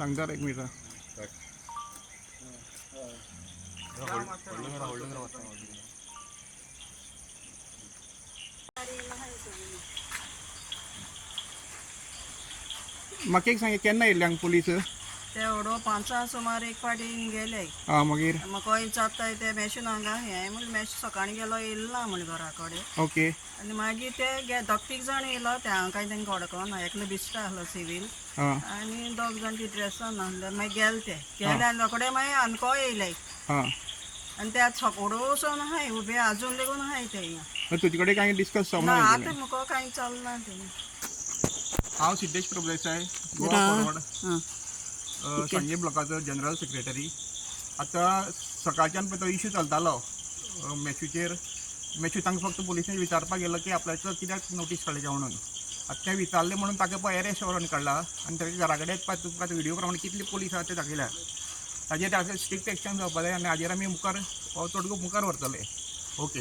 सांगता रे, एक मिनट. म्हाका एक सांग, केन्ना येयल्ले हांगा पुलीस? तेवडो 5 सुमार एक फावटी गेले. आं, मागीर? म्हाका विचारताय ते मॅशीन हांगा हें म्हण, मॅश सकाळीं गेलो, येयलो ना म्हण घरा कडेन. आनी मागीर ते दोग तीग जाण येयलो, ते हांव कांय तांकां वळखना. एकलो बिश्टो आसलो सिवील आनी दोग जाण ती ड्रेसान आसले. मागीर गेले, ते गेले आनी रोखडे मागीर आनको येयले. आनी ते आतां सकोडो वचोन आहाय उबे, आजून लेगून आहाय ते हिंगा. तुजे कडेन कांय डिस्कस जावंक ना. ना? आतां म्हाका कांय चलना तें. हांव सिद्धेश प्रभुदेसाय, गोवा फॉरवर्ड सांगे ब्लॉकाचो जनरल सेक्रेटरी. आतां सकाळच्यान पळय तो इशू चलतालो मॅचूचेर. मॅचू तांकां फक्त पोलिसांनी विचारपाक गेलो की आपल्याचो कित्याक नोटीस काडली काय म्हणून. आतां तें विचारलें म्हणून ताका पळय अरेस्ट वॉरंट काडला आनी ताच्या घरा कडेन पळय तुमकां व्हिडियो प्रमाणे कितले पोलीस आहा ते दाखयल्या. ताजेर आतां स्ट्रिक्ट एक्शन जावपा जाय आनी हाजेर आमी मुखार हो तोडगो मुखार व्हरतले. ओके.